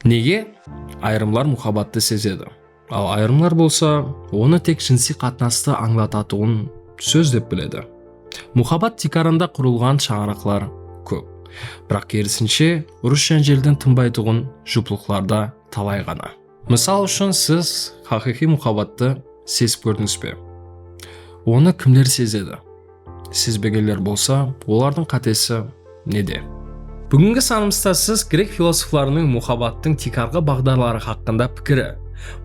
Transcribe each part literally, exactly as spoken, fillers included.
Nege? Ayırımlar muhabbattı sezedi. Al ayırımlar bolsa onı tek jınısıy qatnastı ańlatatuǵın sóz dep biledi. Muhabbat tiykarında qurılǵan shańaraqlar kóp. Biraq kerisinshe, urıs-jánjelden tınbaytuǵın juplıqlarda talay ǵana. Mısal ushın, siz haqıyqıy muhabbattı sezip kórdińiz be? Onı kimler sezedi? Sezbegenler bolsa, olardıń qátesi nede? Búgingi sanımızda siz grek filosoflarınıń muhabbattıń tiykarǵı baǵdarları haqqında pikiri,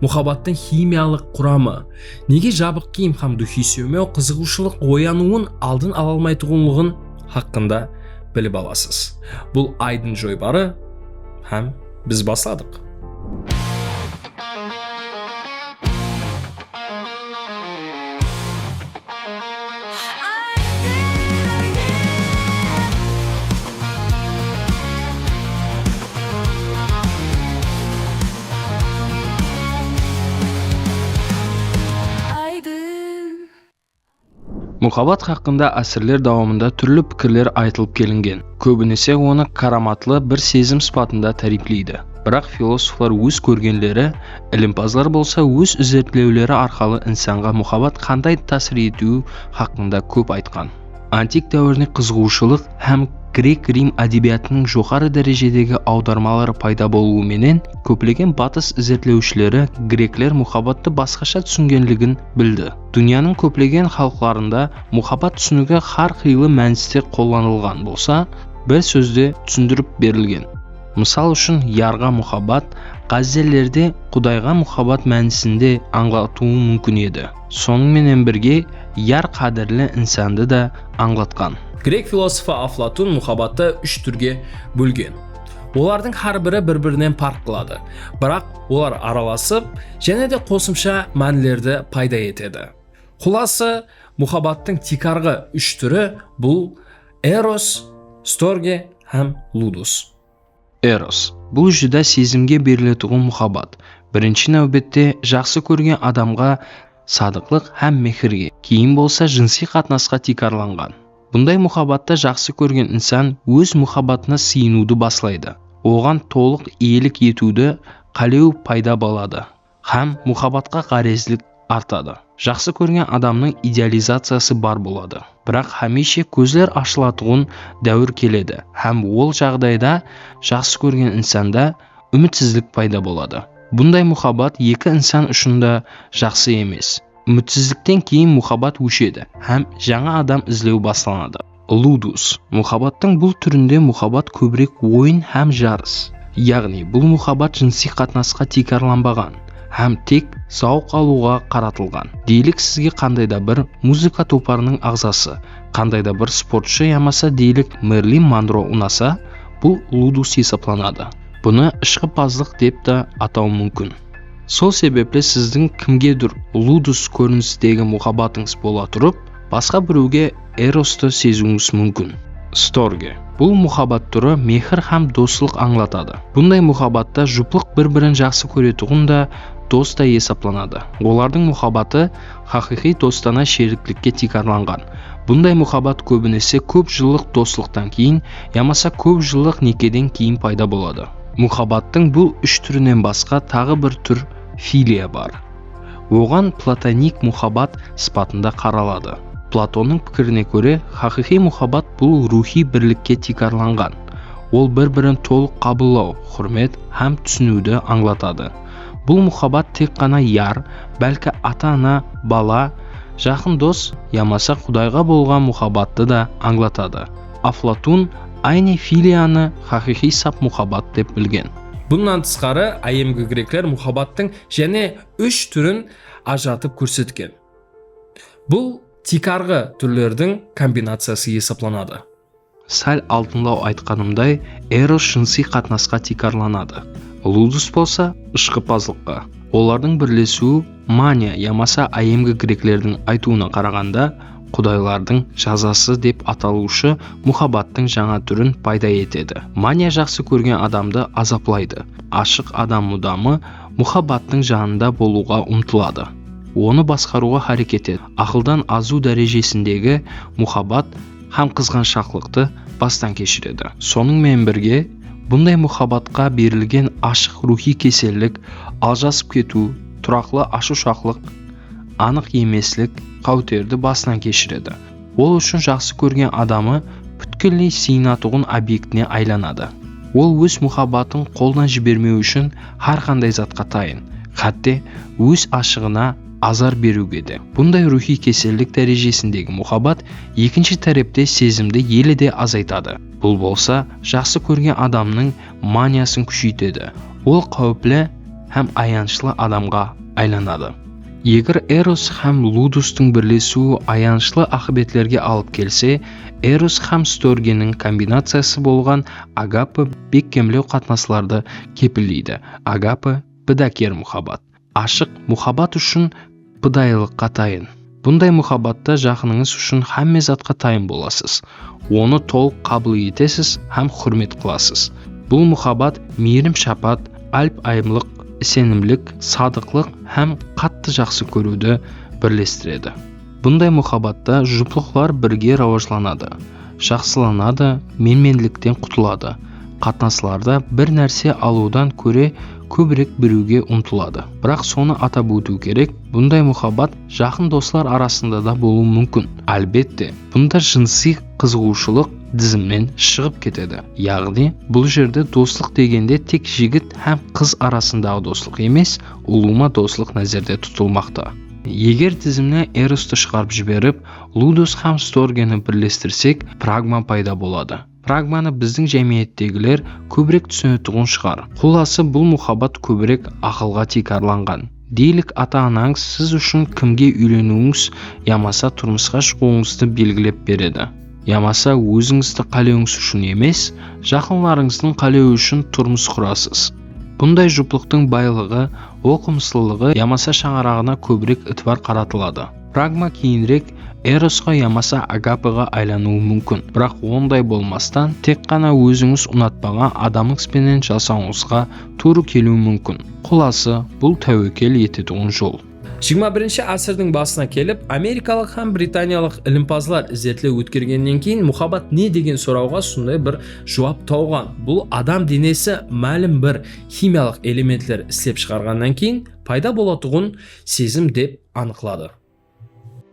muhabbattıń ximiyalıq quramı, nege jabıq kiyim hám dúxiy súymew qızıǵıwshılıq oyanıwın aldın ala almaytuǵınlıǵın haqqında bilip alasız. Bul Aydın joybarı hám biz basladıq. Aydın. Muhabbat haqqında ásirler dawamında túrli pikirler aytılıp kelingen. Kóbinese onı káramatlı bir sezim sıpatında táriypleydi. Biraq filosoflar óz kórgenleri, ilimpazlar bolsa óz izertlewleri arqalı insanǵa muhabbat qanday tásir etiwi haqqında kóp aytqan. Antik dáwirde qızıǵıwshılıq hám grek-rim ádebiyatınıń joqarı dárejedegi awdarmaları payda bolıwı menen kóplegen batıs izertlewshileri grekler muhabbattı basqasha túsingenligin bildi. Dúnyanıń kóplegen xalıqlarında muhabbat túsinigi hár qıylı mániste qollanılǵan bolsa, bir sózde túsindirip berilgen. Mısal ushın, yarǵa muhabbat ǵázellerde qudayǵa muhabbat mánisinde ańlatıwı múmkin edi. Sonıń menen birge, yar qádirli insandı da ańlatqan. Grek filosofı Aflatun muhabbattı úsh túrge bólgen. Olardıń hár biri bir-birinen parq qıladı. Biraq olar aralasıp, jáne de qosımsha mánilerdi payda etedi. Qulası, muhabbattıń tiykarǵı úsh túri bul eros, storge hám ludus. Eros, bul júdá sezimge beriletuǵın muhabbat. Birinshi náwbette jaqsı kórgen adamǵa sadıqlıq hám mehirge, keyin bolsa jınısıy qatnasqa tiykarlanǵan. Bunday muhabbatta jaqsı kórgen insan óz muhabbatına sıyınıwdı baslaydı, oǵan tolıq iyelik etiwdi qálew payda boladı hám muhabbatqa ǵárezlik artadı. Jaqsı kórgen adamnıń idealizaciyası bar boladı. Biraq hámiyshe kózler ashılatuǵın dáwir keledi hám ol jaǵdayda jaqsı kórgen insanda úmitsizlik payda boladı. Bunday muhabbat eki insan ushın da jaqsı emes. Úmitsizlikten keyin muhabbat óshedi hám jańa adam izlew baslanadı. Ludus. Muhabbattıń bul túrinde muhabbat kóbirek oyın hám jarıs. Yaǵnıy, bul muhabbat jınısıy qatnasqa tiykarlanbaǵan hám tek zawıq alıwǵa qaratılǵan. Deylik, sizge qanday da bir muzıka toparınıń aǵzası, qanday da bir sportshı yamasa, deylik, Merlin Monro unasa, bul ludus esaplanadı. Bunı ishqıpazlıq dep te ataw múmkin. Sol sebepli sizdiń kimgedur ludus kórinistegi muhabbatıńız bola turıp, basqa birewge erostı seziwińiz múmkin. Storge. Bul muhabbat túri mehir hám doslıq ańlatadı. Bunday muhabbatta juplıq bir-birin jaqsı kóretuǵın da, dos ta esaplanadı. Olardıń muhabbatı haqıyqıy dostana sheriklikke tiykarlanǵan. Bunday muhabbat kóbinese kóp jıllıq doslıqtan keyin yamasa kóp jıllıq nekeden keyin payda boladı. Muhabbattıń bul úsh túrinen basqa taǵı bir túr filiya bar. Oǵan platonik muhabbat sıpatında qaraladı. Platonnıń pikirine kóre, haqıyqıy muhabbat bul ruwxıy birlikke tiykarlanǵan. Ol bir-birin tolıq qabıllaw, húrmet hám túsiniwdi ańlatadı. Bul muhabbat tek ǵana yar, bálki ata-ana, bala, jaqın dos yamasa Qudayǵa bolǵan muhabbattı da ańlatadı. Aflatun ayne filiyanı haqıyqıy sap muhabbat dep bilgen. Bunnan tısqarı, áyyemgi grekler muhabbattıń jáne úsh túrin ajıratıp kórsetken. Bul tiykarǵı túrlerdiń kombinaciyası esaplanadı. Sál aldınlaw aytqanımday, eros jınısıy qatnasqa tiykarlanadı. Ludus bolsa, ıshqıpazlıqqa. Olardıń birlesiwi maniya yamasa áyyemgi greklerdiń aytıwına qaraǵanda, qudaylardıń jazası dep atalıwshı muhabbattıń jańa túrin payda etedi. Maniya jaqsı kórgen adamdı azaplaydı. Ashıq adam mudamı muhabbattıń janında bolıwǵa umtıladı. Onı basqarıwǵa háreket etedi. Aqıldan azıw dárejesindegi muhabbat hám qızǵanshaqlıqtı bastan keshiredi. Sonıń menen birge, Bunday muhabbatqa berilgen ashıq ruwxıy kesellik, aljasıp ketiw, turaqlı ashıwshaqlıq, anıq emeslik, qáwterdi basınan keshiredi. Ol ushın jaqsı kórgen adamı pútkilley sıyınatuǵın obyektine aylanadı. Ol óz muhabbatın qoldan jibermew ushın hár qanday zatqa tayın, hátte óz ashıǵına azar beriwge de. Bunday ruwxıy kesellik dárejesindegi muhabbat ekinshi tárepte sezimdi ele de azaytadı. Bul bolsa jaqsı kórgen adamnıń maniyasın kúsheytedi. Ol qáwipli hám ayanıshlı adamǵa aylanadı. Eger Eros hám Ludustıń birlesiwi ayanıshlı aqıbetlerge alıp kelse, Eros hám Storgeniń kombinaciyası bolǵan agape bekkemlew qatnaslardı kepilleydi. Agape, pidáker muhabbat. Ashıq muhabbat ushın pidayılıqqa tayın. Bunday muhabbatta jaqınıńız ushın hámme zatqa tayın bolasız. Onı tolıq qabıl etesiz hám húrmet qılasız. Bul muhabbat miyrim-shapat, alp-ayımlıq, isenimlik, sadıqlıq hám qattı jaqsı kóriwdi birlestiredi. Bunday muhabbatta juplıqlar birge rawajlanadı, jaqsılanadı, menmenlikten qutıladı. Qatnaslarda bir nárse alıwdan kóre kóbirek beriwge umtıladı. Biraq sonı atap ótiw kerek, bunday muhabbat jaqın doslar arasında da bolıwı múmkin. Álbette, bunda jınısıy qızıǵıwshılıq dizimnen shıǵıp ketedi. Yaǵnıy, bul jerde doslıq degende tek jigit hám qız arasındaǵı doslıq emes, ulıwma doslıq názerde tutılmaqta. Eger dizimnen Erostı shıǵarıp jiberip, Ludus hám Storgeni birlestirsek, pragma payda boladı. Pragmanı bizdiń jámiyettegiler kóbirek túsinetuǵın shıǵar. Qullası, bul muhabbat kóbirek aqılǵa tiykarlanǵan. Deylik, ata-anańız siz ushın kimge úyleniwińiz yamasa turmısqa shıǵıwıńızdı belgilep beredi. Yamasa ózińizdi qálewińiz ushın emes, jaqınlarıńızdıń qálewi ushın turmıs qurasız. Bunday juplıqtıń baylıǵı, oqımıslılıǵı yamasa shańaraǵına kóbirek itibar qaratıladı. Pragma keyinirek Erosqa yamasa agapega aylanıwı múmkin. Biraq onday bolmastan, tek ǵana ózińiz unatpaǵan adamıńız benen jasawıńızǵa tuwrı keliwi múmkin. Qullası, bul táwekel etetuǵın jol. Jigirma birinshi ásirdiń basına kelip, amerikalıq hám britaniyalıq ilimpazlar izertlew ótkergennen keyin, muhabbat ne degen sorawǵa usınday bir juwap tawǵan. Bul adam denesi málim bir ximiyalıq elementler islep shıǵarǵannan keyin payda bolatuǵın sezim dep anıqladı.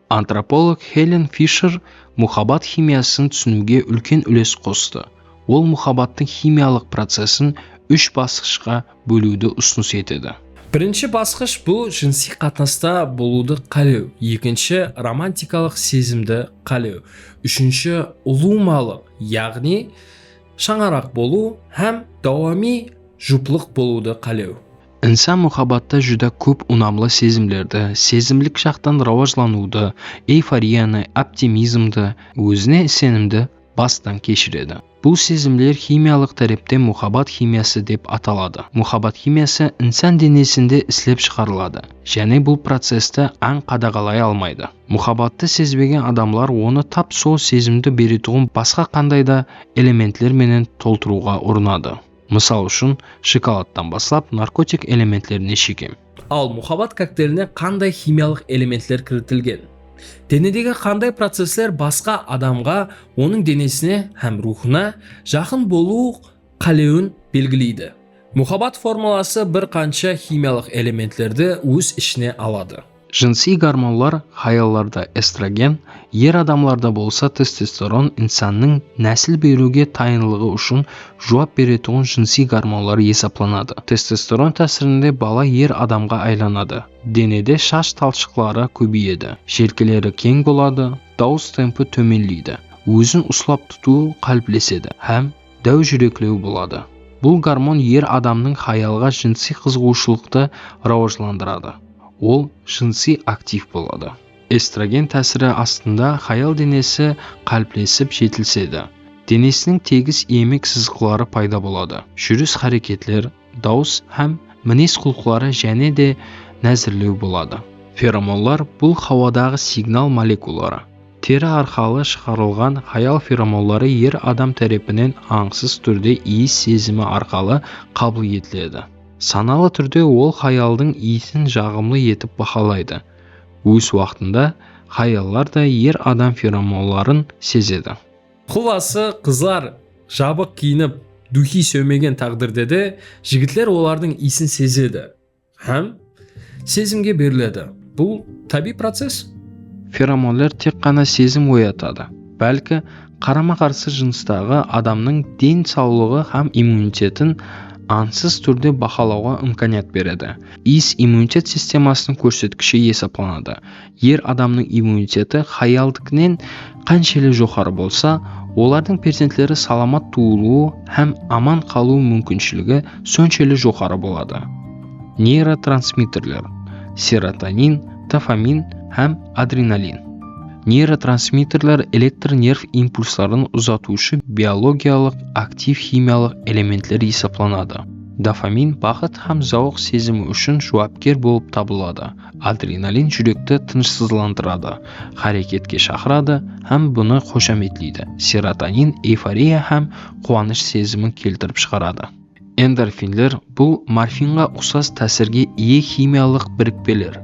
Antropolog Helen Fisher muhabbat ximiyasın túsiniwge úlken úles qostı. Ol muhabbattıń ximiyalıq procesin úsh basqıshqa bóliwdi usınıs etedi. Birinshi basqısh, bul jınısıy qatnasta bolıwdı qálew. Ekinshi, romantikalıq sezimdi qálew. Úshinshi, ulıwmalıq, yaǵnıy shańaraq bolıw hám dawamiy juplıq bolıwdı qálew. Insan muhabbatta júdá kóp unamlı sezimlerdi, sezimlik jaqtan rawajlanıwdı, eyforiyanı, optimizmdi, ózine isenimdi bastan keshiredi. Bul sezimler ximiyalıq tárepte muhabbat ximiyası dep ataladı. Muhabbat ximiyası insan denesinde islep shıǵarıladı, jáne bul processti ań qadaǵalay almaydı. Muhabbattı sezbegen adamlar onı tap sol sezimdi beretuǵın basqa qanday da elementler menen toltırıwǵa urınadı. Mısal ushın, shokoladtan baslap narkotik elementlerine shekem. Al muhabbat kokteline qanday ximiyalıq elementler kiritilgen? Denedegi qanday processler basqa adamǵa, onıń denesine hám ruwxına jaqın bolıw qálewin belgileydi? Muhabbat formulası bir qansha ximiyalıq elementlerdi óz ishine aladı. Jınısıy gormonlar, hayallarda estrogen, er adamlarda bolsa testosteron insannıń násil beriwge tayınlıǵı ushın juwap beretuǵın jınısıy gormonlar esaplanadı. Testosteron tásirinde bala er adamǵa aylanadı. Denede shash talshıqları kóbeyedi, jelkeleri keń boladı, dawıs tempi tómenleydi, ózin uslap tutıwı qáliplesedi hám dáw júreklew boladı. Bul gormon er adamnıń hayalǵa jınısıy qızıǵıwshılıqtı rawajlandıradı. Ol jınısıy aktiv boladı. Estrogen tásiri astında hayal denesi qáliplesip jetilsedi. Denesiniń tegis iyemek sızıqları payda boladı. Júris-háreketler, dawıs hám minez-qulqları jáne de názirlew boladı. Feromonlar, bul hawadaǵı signal molekuları. Teri arqalı shıǵarılǵan hayal feromonları er adam tárepinen ańsız túrde iyis sezimi arqalı qabıl etiledi. Sanalı túrde ol hayaldıń iyisin jaǵımlı etip bahalaydı. Óz waqtında hayallar da er adam feromonların sezedi. Qullası, qızlar jabıq kiyinip, Dúyxi sewmegen táǵdirde de jigitler olardıń iyisin sezedi hám sezimge beriledi. Bul tábiyiy process. Feromonlar tek ǵana sezim oyatadı, bálki qarama-qarsı jınıstaǵı adamnıń den sawlıǵı hám immunitetin ańsız túrde bahalawǵa imkaniyat beredi. Iyis immunitet sistemasınıń kórsetkishi esaplanadı. Er adamnıń immuniteti hayaldikinen qanshelli joqarı bolsa, olardıń perzentleri salamat tuwılıwı hám aman qalıw múmkinshiligi sonshelli joqarı boladı. Neyrotransmitterler, serotonin, dopamin hám adrenalin. Neyrotransmitterler elektr nerv impulsların uzatıwshı biologiyalıq aktiv ximiyalıq elementler esaplanadı. Dopamin baxıt hám zawıq sezimi ushın juwapker bolıp tabıladı. Adrenalin júrekti tınıshsızlandıradı, háreketke shaqıradı hám bunı xoshametleydi. Serotonin eyforiya hám quwanısh sezimin keltirip shıǵaradı. Endorfinler, bul morfinǵa uqsas tásirge iye ximiyalıq birikpeler,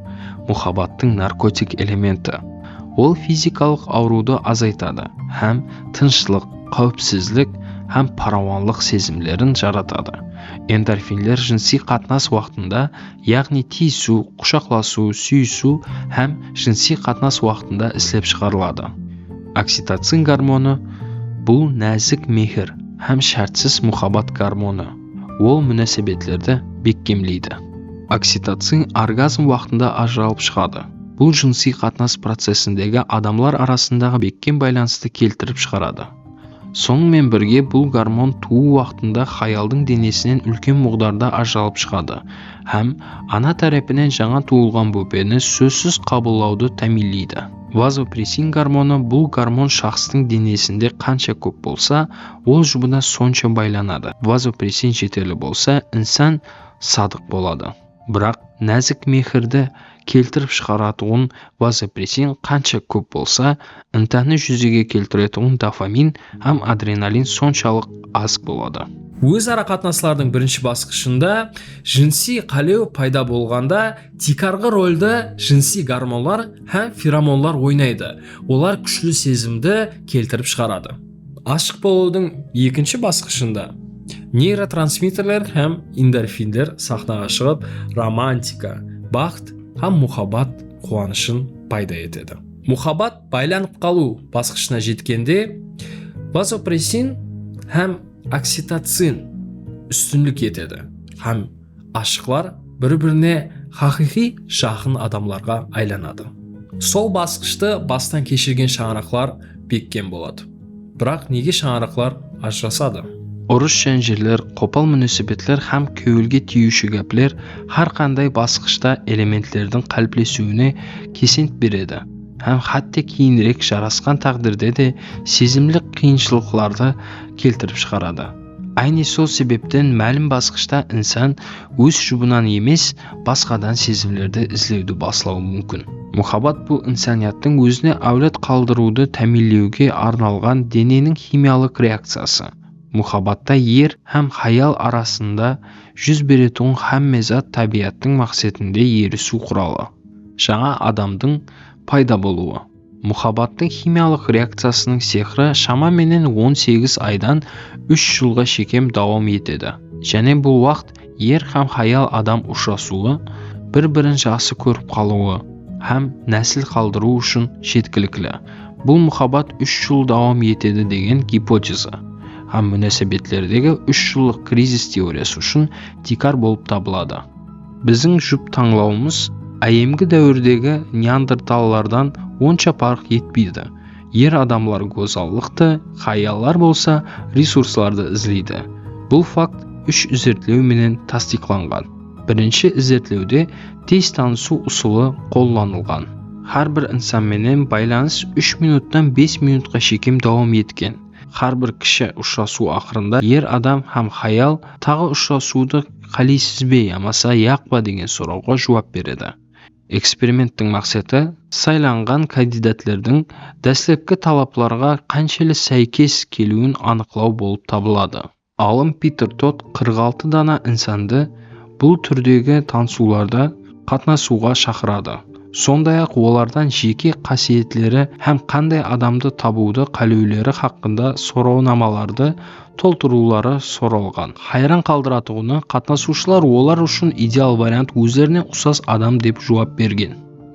muhabbattıń narkotik elementi. Ol fizikalıq awırıwdı azaytadı hám tınıshlıq, qáwipsizlik hám parawanlıq sezimlerin jaratadı. Endorfinler jınısıy qatnas waqtında, yaǵnıy tiyisiw, qushaqlasıw, súyisiw hám jınısıy qatnas waqtında islep shıǵarıladı. Oksitotsin gormonı, bul názik mehir hám shártsiz muhabbat gormonı. Ol múnásebetlerdi bekkemleydi. Oksitotsin orgazm waqtında ajıralıp shıǵadı. Bul jınısıy qatnas procesindegi adamlar arasındaǵı bekkem baylanıstı keltirip shıǵaradı. Sonıń menen birge, bul gormon tuwıw waqtında hayaldıń denesinen úlken muǵdarda ajıralıp shıǵadı hám ana tárepinen jańa tuwılǵan bópeni sózsiz qabıllawdı támiyinleydi. Vazopressin gormonı, bul gormon shaxstıń denesinde qansha kóp bolsa, ol jubına sonsha baylanadı. Vazopressin jeterli bolsa, insan sadıq boladı. Biraq názik mehirdi keltirip shıǵaratuǵın vazopressin qansha kóp bolsa, intannı júzege keltiretuǵın dopamin hám adrenalin sonshalıq az boladı. Óz-ara qatnaslardıń birinshi basqıshında jınısıy qálew payda bolǵanda tiykarǵı roldi jınısıy gormonlar hám feromonlar oynaydı. Olar kúshli sezimdi keltirip shıǵaradı. Ashıq bolıwdıń ekinshi basqıshında neyrotransmitterler hám endorfinler saxnaǵa shıǵıp, romantika, baxt hám muhabbat quwanıshın payda etedi. Muhabbat baylanıp qalıw basqıshına jetkende, vazopressin hám oksitotsin ústinlik etedi hám ashıqlar bir-birine haqıyqıy jaqın adamlarǵa aylanadı. Sol basqıshtı bastan keshirgen shańaraqlar bekkem boladı. Biraq nege shańaraqlar ajırasadı? Urıs-jánjeller, qopal múnásebetler hám kewilge tiyiwshi gápler hár qanday basqıshta elementlerdiń qáliplesiwine kesent beredi hám hátte keyinirek jarasqan táǵdirde de sezimlik qıyınshılıqlardı keltirip shıǵaradı. Áyne sol sebepten málim basqıshta insan óz jubınan emes, basqadan sezimlerdi izlewdi baslawı múmkin. Muhabbat, bul insaniyattıń ózine áwlad qaldırıwdı támiyinlewge arnalǵan deneniń ximiyalıq reakciyası. Muhabbatta er hám hayal arasında júz beretuǵın hámme zat tábiyattıń maqsetinde erisiw quralı. Jańa adamdıń payda bolıwı. Muhabbattıń ximiyalıq reakciyasınıń sehri shama menen on segiz aydan úsh jılǵa shekem dawam etedi. Jáne bul waqıt er hám hayal adam ushırasıwı, bir-birin jaqsı kórip qalıwı hám násil qaldırıw ushın jetkilikli. Bul muhabbat úsh jıl dawam etedi degen gipoteza hám múnásebetlerdegi úsh jıllıq krizis teoriyası ushın tiykar bolıp tabıladı. Biziń jup tańlawımız áyyemgi dáwirdegi neandertallardan onsha parıq etpeydi. Er adamlar gózzallıqtı, hayallar bolsa resurslardı izleydi. Bul fakt úsh izertlew menen tastıyıqlanǵan. Birinshi izertlewde tez tanısıw usılı qollanılǵan. Hár bir insan menen baylanıs úsh minuttan bes minutqa shekem dawam etken. Hár bir kishi ushırasıw aqırında er adam hám hayal taǵı ushırasıwdı qáleysiz be yamasa yaq pa degen sorawǵa juwap beredi. Eksperimenttiń maqseti saylanǵan kandidatlerdiń dáslepki talaplarǵa qanshelli sáykes keliwin anıqlaw bolıp tabıladı. Alım Piter Todd qırq altı dana insandı bul túrdegi tanısıwlarda qatnasıwǵa shaqıradı. Sonday-aq, olardan jeke qásiyetleri hám qanday adamdı tabıwdı qálewleri haqqında sorawnamalardı toltırıwları soralǵan. Hayran qaldıratuǵını, qatnasıwshılar olar ushın ideal variant ózlerine uqsas adam dep juwap bergen.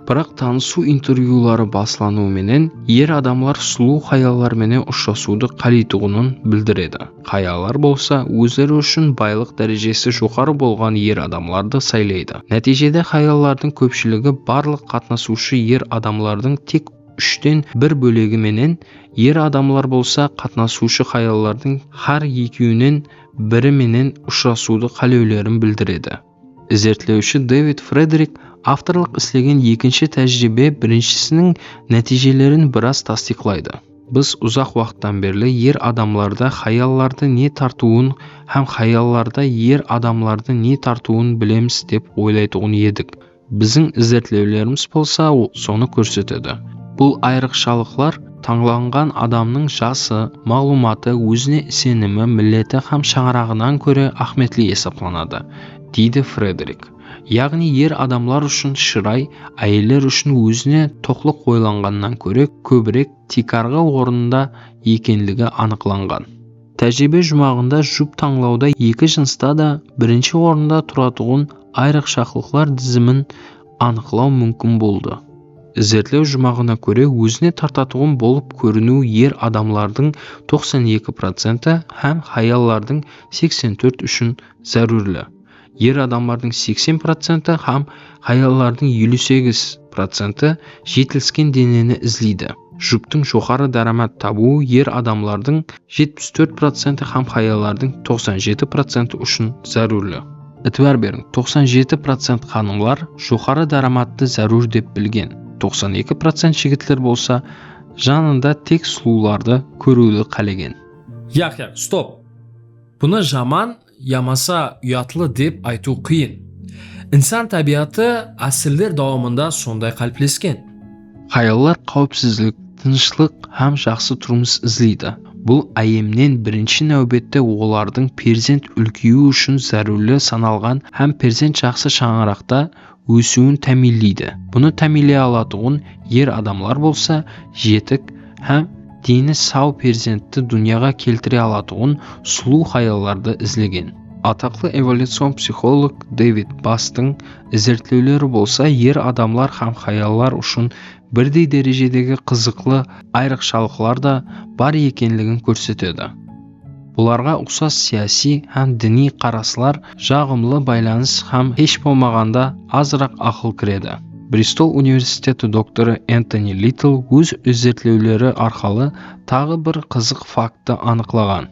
Biraq tanısıw intervyuları baslanıw menen er adamlar sulıw hayallar menen ushırasıwdı qáleytuǵının bildiredi. Hayallar bolsa ózleri ushın baylıq dárejesi joqarı bolǵan er adamlardı saylaydı. Nátiyjede hayallardıń kópshiligi barlıq qatnasıwshı er adamlardıń tek úshten bir bólegi menen, er adamlar bolsa qatnasıwshı hayallardıń hár ekewinen biri menen ushırasıwdı qálewlerin bildiredi. Izertlewshi Devid Frederik avtorlıq islegen ekinshi tájiriybe birinshisiniń nátiyjelerin biraz tastıyıqlaydı. Biz uzaq waqıttan berli er adamlarda hayallardı ne tartıwın hám hayallarda er adamlardı ne tartıwın bilemiz dep oylaytuǵın edik. Biziń izertlewlerimiz bolsa o-, sonı kórsetedi. Bul ayrıqshalıqlar tańlanǵan adamnıń jası, maǵlıwmatı, ózine isenimi, milleti hám shańaraǵınan kóre áhmiyetli esaplanadı, deydi Frederik. Yaǵnıy er adamlar ushın shıray áyeller ushın ózine toqlıq oylanǵannan kóre kóbirek tiykarǵı orında ekenligi anıqlanǵan. Tájiriybe juwmaǵında jup tańlawda eki jınısta da birinshi orında turatuǵın ayrıqshaqlıqlar dizimin anıqlaw múmkin boldı. Izertlew juwmaǵına kóre, ózine tartatuǵın bolıp kóriniw er adamlardıń toqsan eki procenti hám hayallardıń seksen tórt ushın zárúrli. Er adamlardıń seksen procenti hám hayallardıń eliw segiz procenti jetilisken deneni izleydi. Juptıń joqarı dáramat tabıwı er adamlardıń jetpis tórt procenti hám hayallardıń toqsan jeti procenti ushın zárúrli. Itibar beriń, toqsan jeti procent xanımlar joqarı dáramattı zárúr dep bilgen, toqsan eki procent jigitler bolsa janında tek sulıwlardı kóriwdi qálegen. Yaq, yaq, stop. Bunı jaman yamasa uyatlı dep aytıw qıyın. Insan tábiyatı ásirler dawamında sonday qáliplesken. Hayallar qáwipsizlik, tınıshlıq hám jaqsı turmıs izleydi. Bul áyyemnen birinshi náwbette olardıń perzent úlkeyi ushın zárúrli sanalǵan hám perzent jaqsı shańaraqta ósiwin támiyinleydi. Bunı támiyinley alatuǵın er adamlar bolsa jetik hám deni saw perzentti dúnyaǵa keltire alatuǵın sulıw hayallardı izlegen. Ataqlı evolyucion psixolog Devid Bastıń izertlewleri bolsa er adamlar hám hayallar ushın birdey derejedegi qızıqlı ayrıqshalıqlar da bar ekenligin kórsetedi. Bularǵa uqsas siyasiy hám diniy qaraslar, jaǵımlı baylanıs hám hesh bolmaǵanda azıraq aqıl kiredi. Bristol universiteti doktorı Entoni Littl óz izertlewleri arqalı taǵı bir qızıq fakttı anıqlaǵan.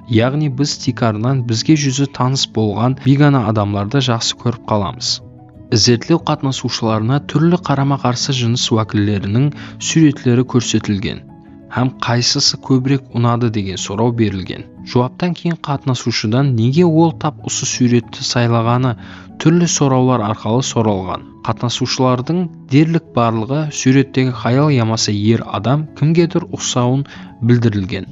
Yaǵnıy biz tiykarınan bizge júzi tanıs bolǵan biygana adamlardı jaqsı kórip qalamız. Izertlew qatnasıwshılarına túrli qarama-qarsı jınıs wákilleriniń súwretleri kórsetilgen hám qaysısı kóbirek unadı degen soraw berilgen. Juwaptan keyin qatnasıwshıdan nege ol tap usı súwretti saylaǵanı túrli sorawlar arqalı soralǵan. Qatnasıwshılardıń derlik barlıǵı súwrettegi hayal yamasa er adam kimgedur uqsawın bildirilgen.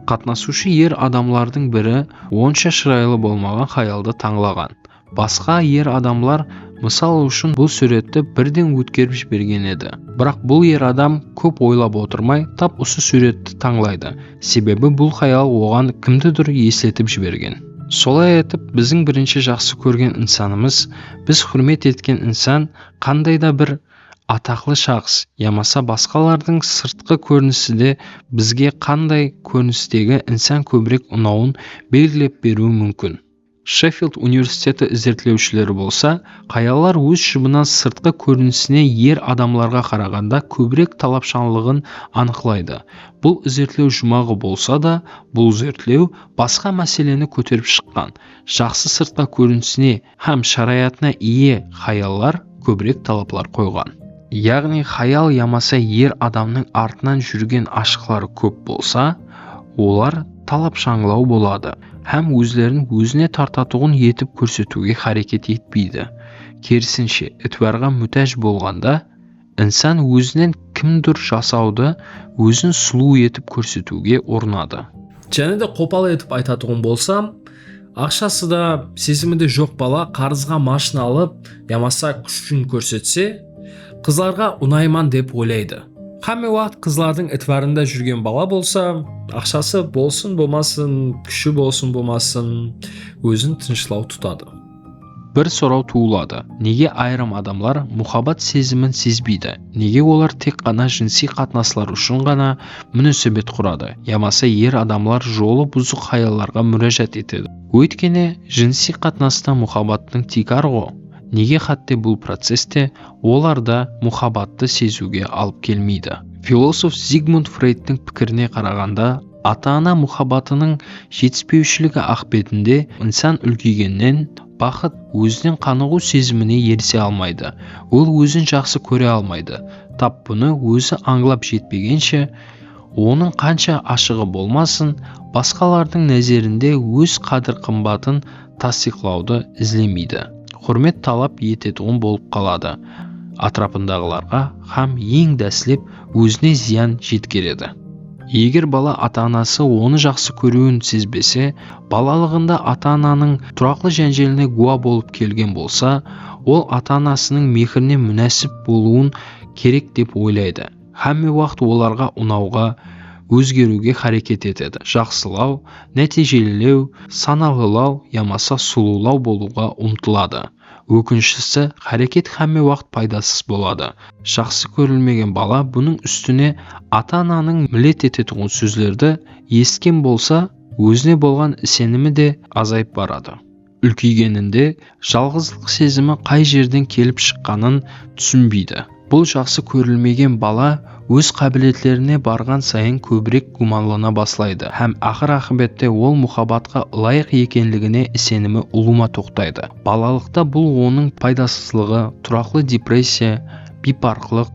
Qatnasıwshı er adamlardıń biri onsha shıraylı bolmaǵan hayaldı tańlaǵan. Basqa er adamlar, mısal ushın, bul súwretti birden ótkerip jibergen edi. Biraq bul er adam kóp oylap otırmay, tap usı súwretti tańlaydı. Sebebi bul hayal oǵan kimdidur esletip jibergen. Solay etip, biziń birinshi jaqsı kórgen insanımız, biz húrmet etken insan qanday da bir ataqlı shaxs yamasa basqalardıń sırtqı kórinisi de bizge qanday kórinistegi insan kóbirek unawın belgilep beriwi múmkin. Sheffild universiteti izertlewshileri bolsa, hayallar óz shıbınan sırtqı kórinisine er adamlarǵa qaraǵanda kóbirek talapshańlıǵın anıqlaydı. Bul izertlew juwmaǵı bolsa da, bul izertlew basqa máseleni kóterip shıqqan. Jaqsı sırtqı kórinisine hám sharayatına iye hayallar kóbirek talaplar qoyǵan. Yaǵnıy, hayal yamasa er adamnıń artınan júrgen ashıqları kóp bolsa, olar talapshańlaw boladı hám ózlerin ózine tartatuǵın etip kórsetiwge háreket etpeydi. Kerisinshe, itibarǵa mútáj bolǵanda, insan ózinen kimdur jasawdı, ózin sulıw etip kórsetiwge urınadı. Jáne de qopal etip aytatuǵın bolsam, aqshası da, sezimi de joq bala qarızǵa mashina alıp yamasa kúshin kórsetse, Qızlarǵa unayman dep oylaydı. Hámme waqıt qızlardıń itibarında júrgen bala bolsa, aqshası bolsın bolmasın, kúshi bolsın bolmasın, ózin tınıshlaw tutadı. Bir soraw tuwıladı. Nege ayırım adamlar muhabbat sezimin sezbeydi? Nege olar tek ǵana jınısıy qatnaslar ushın ǵana múnásibet quradı, yamasa er adamlar jolı buzıq hayallarǵa múrájat etedi? Óytkeni, jınısıy qatnasta muhabbattıń tiykar ǵo. Nege hátte bul processte olar da muhabbattı seziwge alıp kelmeydi? Filosof Zigmund Freydtiń pikirine qaraǵanda, ata-ana muhabbatınıń jetispewshiligi aqıbetinde insan úlkeygennen baxıt, ózinen qanıǵıw sezimine erise almaydı. Ol ózin jaqsı kóre almaydı. Tap bunı ózi ańlap jetpegenshe, onıń qansha ashıǵı bolmasın, basqalardıń názerinde óz qádir-qımbatın tastıyıqlawdı izlemeydi. Húrmet talap etetuǵın bolıp qaladı. Átirapındaǵılarǵa hám eń dáslep ózine zıyan jetkeredi. Eger bala ata-anası onı jaqsı kóriwin sezbese, balalıǵında ata-ananıń turaqlı jánjeline gúwa bolıp kelgen bolsa, ol ata-anasınıń mehirine múnásip bolıwın kerek dep oylaydı. Hámme waqıt olarǵa unawǵa, ózgeriwge háreket etedi. Jaqsılaw, nátiyjelilew, sanalılaw yamasa sulıwlaw bolıwǵa umtıladı. Ókinishlisi, háreket hámme waqıt paydasız boladı. Jaqsı kórilmegen bala bunıń ústine ata-ananıń milet etetuǵın sózlerdi esitken bolsa, ózine bolǵan isenimi de azayıp baradı. Úlkeygeninde jalǵızlıq sezimi qay jerden kelip shıqqanın túsinbeydi. Bul jaqsı kórilmegen bala óz qábiletlerine barǵan sayın kóbirek gúmanlana baslaydı hám aqır-aqıbette ol muhabbatqa ılayıq ekenligine isenimi ulıwma toqtaydı. Balalıqta bul onıń paydasızlıǵı, turaqlı depressiya, biyparqlıq,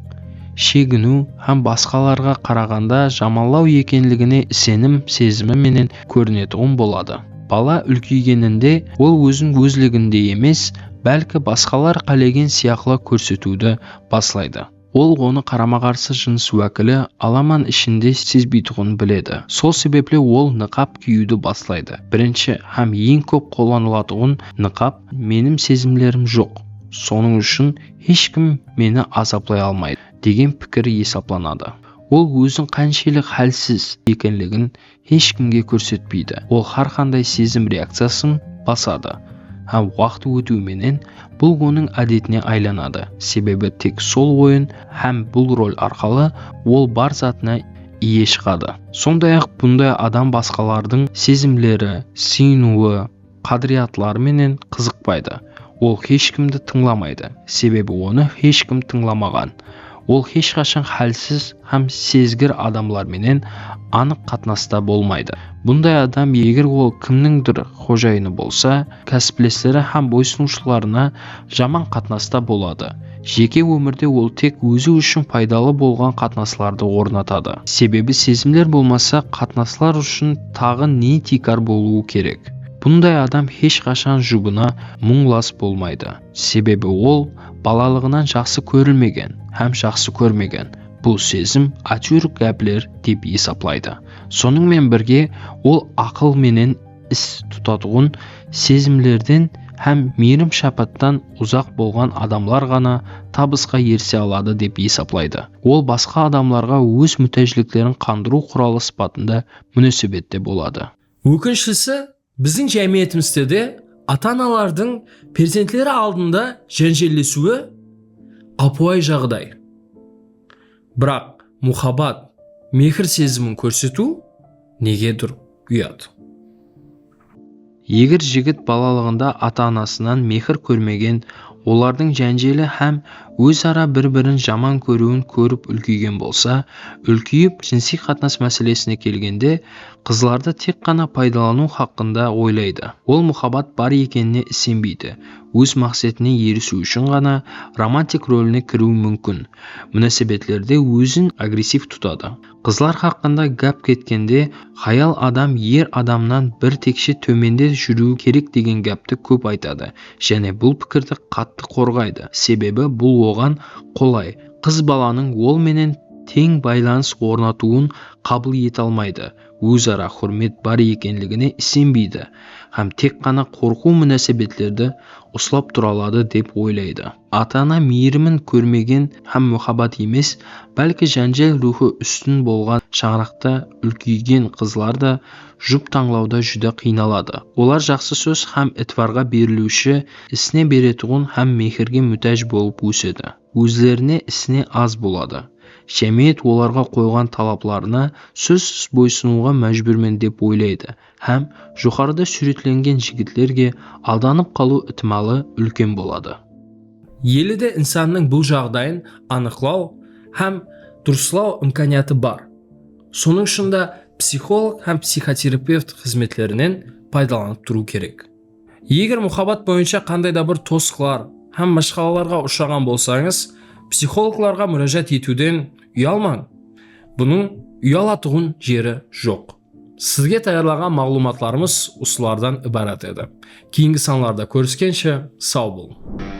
sheginiw hám basqalarǵa qaraǵanda jamanlaw ekenligine isenim sezimi menen kórinetuǵın boladı. Bala úlkeygeninde ol ózin ózliginde emes, bálki basqalar qálegen sıyaqlı kórsetiwdi baslaydı. Ol onı qarama-qarsı jınıs wákili alaman ishinde sezbeytuǵın biledi. Sol sebepli ol nıqap kiyiwdi baslaydı. Birinshi hám eń kóp qollanılatuǵın nıqap "Menim sezimlerim joq, sonıń ushın hesh kim meni azaplay almaydı" degen pikir esaplanadı. Ol ózin qanshelli hálsiz ekenligin hesh kimge kórsetpeydi. Ol hár qanday sezim reakciyasın basadı hám waqıt ótiwi menen bul onıń ádetine aylanadı. Sebebi tek sol oyın hám bul rol arqalı ol bar zatına iye shıǵadı. Sonday-aq, bunday adam basqalardıń sezimleri, sıyınıwı, qádiriyatları menen qızıqpaydı. Ol hesh kimdi tıńlamaydı, sebebi onı hesh kim tıńlamaǵan. Ol hesh qashan hálsiz hám sezgir adamlar menen anıq qatnasta bolmaydı. Bunday adam, eger ol kimnińdur xojayını bolsa, kásiplesleri hám boysınıwshılarına jaman qatnasta boladı. Jeke ómirde ol tek ózi ushın paydalı bolǵan qatnaslardı ornatadı. Sebebi sezimler bolmasa, qatnaslar ushın taǵı ne tiykar bolıwı kerek? Bunday adam hesh qashan jubına muńlas bolmaydı. Sebebi ol balalıǵınan jaqsı kórilmegen hám jaqsı kórmegen. Bul sezim áytewir gápler dep esaplaydı. Sonıń menen birge, ol aqıl menen is tutatuǵın sezimlerden hám miyrim-shapattan uzaq bolǵan adamlar ǵana tabısqa erise aladı dep esaplaydı. Ol basqa adamlarǵa óz mútájliklerin qandırıw quralı sıpatında múnásebette boladı. Ókinishlisi, biziń jámiyetimizde de ata-analardıń perzentleri aldında jánjellesiwi ápiwayı jaǵday. Biraq muhabbat, mehir sezimin kórsetiw negedur uyat. Eger jigit balalıǵında ata-anasınan mehir kórmegen, olardıń jánjeli hám óz-ara bir-birin jaman kóriwin kórip úlkeygen bolsa, úlkeyip, jınısıy qatnas máselesine kelgende, qızlardı tek ǵana paydalanıw haqqında oylaydı. Ol muhabbat bar ekenine isenbeydi. Óz maqsetine erisiw ushın ǵana romantik roline kiriwi múmkin. Múnásibetlerde ózin agressiv tutadı. Qızlar haqqında gáp ketkende, hayal adam er adamnan bir tekshe tómende júriwi kerek degen gápti kóp aytadı. Jáne bul pikirdi qattı qorǵaydı, sebebi bul oǵan qolay. Qız balanıń ol menen teń baylanıs ornatıwın qabıl ete almaydı, óz-ara húrmet bar ekenligine isenbeydi hám tek ǵana qorqıw múnásibetlerdi uslap tura aladı dep oylaydı. Ata-ana miyirimin kórmegen hám muhabbat emes, bálki jánjel ruwxı ústin bolǵan shańaraqta úlkeygen qızlar da jup tańlawda júdá qıynaladı. Olar jaqsı sóz hám itibarǵa beriliwshi, isine beretuǵın hám mehirge mútáj bolıp ósedi. Ózlerine isine az boladı. Jámiyet olarǵa qoyǵan talaplarına sózsiz boysınıwǵa májbúrmen dep oylaydı hám joqarıda súwretlengen jigitlerge aldanıp qalıw itimalı úlken boladı. Ele de insannıń bul jaǵdayın anıqlaw hám durıslaw imkaniyatı bar. Sonıń ushın da psixolog hám psixoterapevt xızmetlerinen paydalanıp turıw kerek. Eger muhabbat boyınsha qanday da bir tosıqlar hám mashqalalarǵa ushıraǵan bolsańız, psixologlarǵa múrájat etiwden uyalmań. Bunıń uyalatuǵın jeri joq. Sizge tayarlaǵan maǵlıwmatlarımız usılardan ibarat edi. Keyingi sanlarda kóriskenshe, saw bolıń.